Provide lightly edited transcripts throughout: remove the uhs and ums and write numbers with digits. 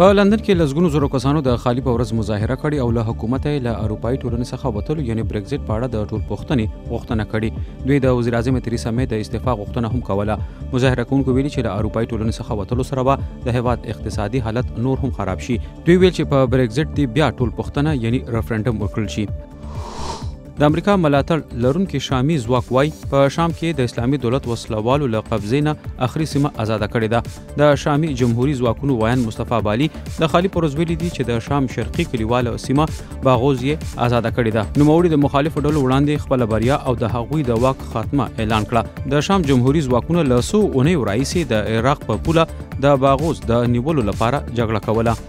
په لندن کې لسګونو زرو کسانو د خالي په ورځ مظاهره کړې او له حکومته یې له اروپایي ټولنې څخه وتلو یعنې برګزیټ په اړه د ټولپوښتنې غوښتنه کړې. دوی د وزیراعظمې تریسا مې د استعفا غوښتنه هم کوله. مظاهره کوونکو ویلي چې له اروپایي ټولنې څخه وتلو سره به د هېواد اقتصادي حالت نور هم خراب شي. دوی ویل چې په برګزیټ دې بیا ټولپوښتنه یعنې ریفرنډم وکړل شي. د امریکا ملاتړ لرونکي شامي ځواک وایي په شام کې د اسلامي دولت وسلوالو له قبضې نه اخري سیمه ازاده کړې ده. د شامي جمهوري ځواکونو ویاند مصطفی بالي د خالي پر ورځ ویلي دي چې د شام شرقي کلیواله سیمه باغوز یې ازاده کړې ده. نوموړي د مخالفو ډلو وړاندې خپله بریا او د هغوی د واک خاتمه اعلان کړه. د شام جمهوري ځواکونه له څو اونیو راهیسې د عراق په پوله د باغوز د نیولو لپاره جګړه کوله.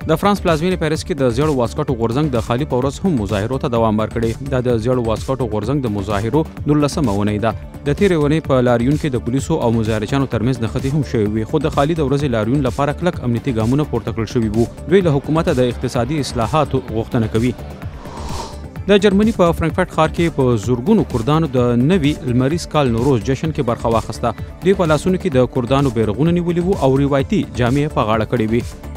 د فرانس پلازمینې پاریس کې د زیړو واسکټو غورځنګ د خالي په ورځ هم مظاهرو ته دوام ورکړي. دا د زیړو واسکټو غورځنګ د مظاهرو 19مه اونۍ ده. د تېرې اونۍ په لاریون کې د پولیسو او مظاهرچیانو ترمنځ نښتې هم شوې وې، خو د خالي د ورځې لاریون لپاره کلک امنیتي ګامونه پورته کړل شوي وو. دوی له حکومته د اقتصادي اصلاحاتو غوښتنه کوي. د جرمني په فرانکفرټ ښار کې په زرګونو کردانو د نوي لمریز کال نوروز جشن کې برخه واخیسته. دوی په لاسونو کې د کردانو بیرغونه نیولي وو او روایتي جامې په غاړه کړې وې.